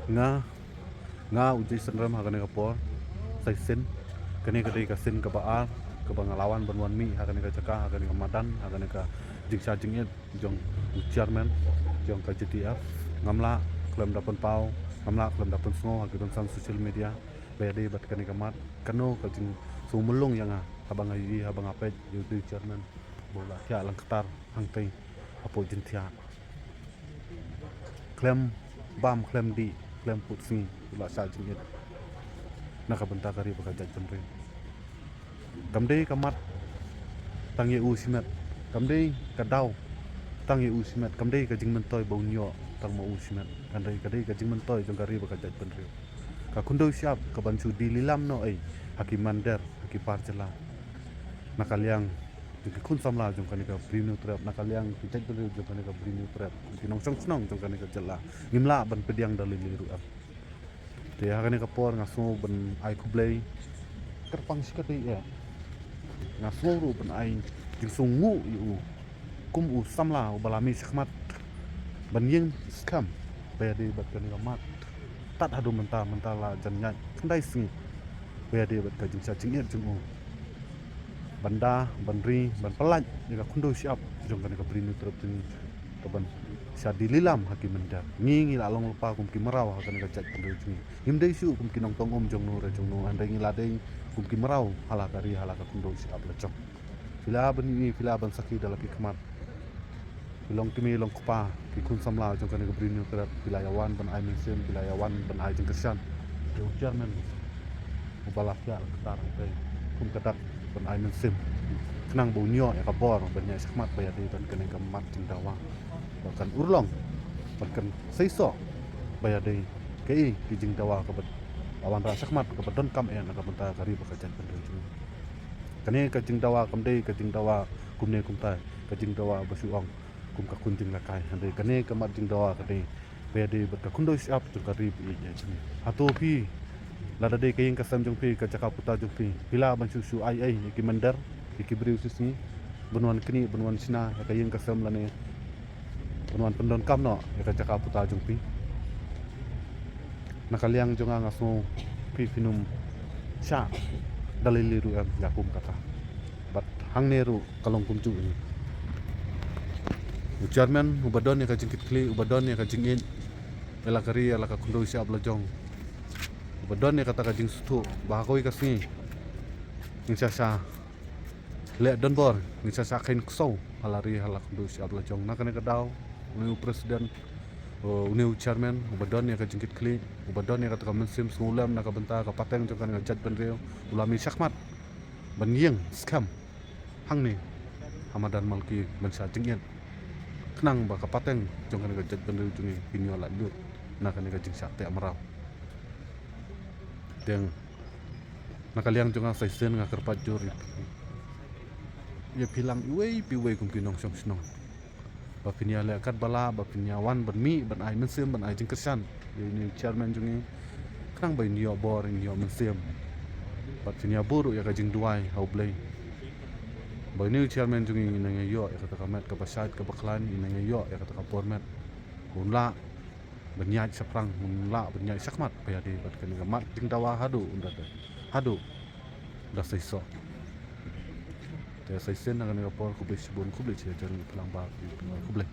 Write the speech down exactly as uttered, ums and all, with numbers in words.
Nga, nga u Jason Rem ha kane ka por, sa shisien. Kane ka dei ka sien kaba ar kaba nga la wan ban wan mih ha kane ka jaka, ha kane ka madan, ha kane ka jingshah jingit jong u chairman jong ka J T F. Ngam lah khlem da pynpaw, ngam lah khlem da pynsngew ha ki bynsan social media ba ïadei bad kane ka mat. Kano ka jingsngewmlung ïa nga haba nga ïohi, haba nga peit ïa u dei chairman ba u la thiah lang ktar hangtei hapoh jingthiah. Khlem bam khlem dih khlem put sngi u la shah jingit na ka bynta ka ri bad ka jaitbynriew. Kam dei ka mat tang ïa u shimet, kam dei ka daw tang ïa u shimet, kam dei ka jingmyntoi ba un ïoh tang ma u shimet. Kam dei, ka dei ka jingmyntoi jong ka ri bad ka jaitbynriew. Ka khyndew shyiap ka ban shu die lilam noh ei ha ki mynder, ha ki par jylla. Na ka liang jong ki khun samla jong kane ka Bri Hynñiewtrep, na ka liang ki jaitbynriew jong kane ka Bri Hynñiewtrep, ki nongshong shnong jong kane ka jylla, ngim lah ban pdiang da lei lei ruh em. Te ha kane ka por nga sngew ban ai khublei kyrpang shikatdei eh. Nga sngew ruh ban ai jingsngewnguh ïa u kum u samla uba la mih shakhmat ban ïeng skhem ba ïadei bad kane ka mat. Tad haduh mynta, mynta la jan ïaid khyndai sngi ba ïadei bad ka jingshah jingit jong u ban da, ban ri, ban pyllait ïa ka khyndew shyiap jong kane ka Bri Hynñiewtrep jong ngi, ka ban shah die lilam ha ki mynder. Ngi, ngi la long lypa kum ki mraw ha kane ka jaitbynriew jong ngi. Ngim dei shuh kum ki nongtong um jongno re jongno, hynrei ngi la dei kum ki mraw ha la ka ri, ha la ka khyndew shyiap la jong. Phi lah ban ïohi, phi lah ban sakhi da la ki khmat. Phi long kmie long kpa, ki khun samla jong kane ka Bri Hynñiewtrep, phi la ïa wan ban ai mynsiem, phi la ïa wan ban ai jingkyrshan ïa u chairman uba la thiah lang ktar hangtei kum ka dak ban ai mynsiem khnang ba un ïoh ïa ka bor ban ïaid shakhmat ba ïadei bad kane ka mat jingdawa ba kan urlong, ba kan seisoh ba ïadei kaei ki jingdawa kaba la wanrah shakhmat kaba donkam eh na ka bynta ka ri bad ka jaitbynriew jong ngi. Kane ka jingdawa kam dei ka jingdawa kumne kumtai, ka jingdawa ba shu ong kum ka khun jinglakai, hynrei kane ka mat jingdawa ka dei ba ïadei bad ka khyndew shyiap jong ka ri bad ïa jong ngi. Hato phi, lada dei ka ïing ka sem jong phi, ka jaka puta jong phi, phi lah ban shu shu ai ei ïa ki mynder, ïa ki briew shisngi ban wan knieh, ban wan shna ïa ka ïing ka sem lane ban wan pyndonkam noh ïa ka jaka puta jong phi? Na ka liang jong nga, nga sngew phi phin ym shah da lei lei ruh em ïa kum kata. Bad hangne ruh ka long kumjuh hi. U chairman uba don ïa ka jingkitkhlieh, uba don ïa ka jingïeit ïa la ka ri, ïa la ka khyndew shyiap la jong, uba don ïa kata ka jingsngewthuh ba ha kawei ka sngi ngin sa shah leh donbor, ngin sa shah kheiñ ksew ha la ri, ha la khyndew shyiap la jong. Na kane ka daw une u president, uh, une u chairman uba don ïa ka jingkitkhlieh, uba don ïa kata ka mynsiem sngewlem na ka bynta ka pateng jong kane ka jaitbynriew, u la mih shakhmat ban ïeng skhem hangne ha madan Malki ban shah jingïeit khnang ba ka pateng jong kane ka jaitbynriew jong ngi kin ïoh laitluid na kane ka jingshah teh mraw. Te na ka liang jong nga, sa shisien nga kyrpad jur ïa phi lang iwei pa iwei kum ki nongshong shnong ba phin ïa leh katba lah, ba phin ïa wan ban mih ban ai mynsiem, ban ai jingkyrshan ïa une u chairman jong ngi khnang ba un ïoh bor, un ïoh mynsiem. Bad phin ïa buh ruh ïa ka jingduwai ha U Blei ba une u chairman jong ngi un nang ïoh ïa kata ka met kaba shait kaba khlaiñ, un nang ïoh ïa kata ka por met, un lah ban ïaid shaphrang, un lah ban ïaid shakhmat ba ïadei bad kane ka mat jingdawa haduh un da, haduh da seisoh. Te sa shisien na kane ka por, khublei shibun, khublei shihajar, ngi pynlong ba, khublei.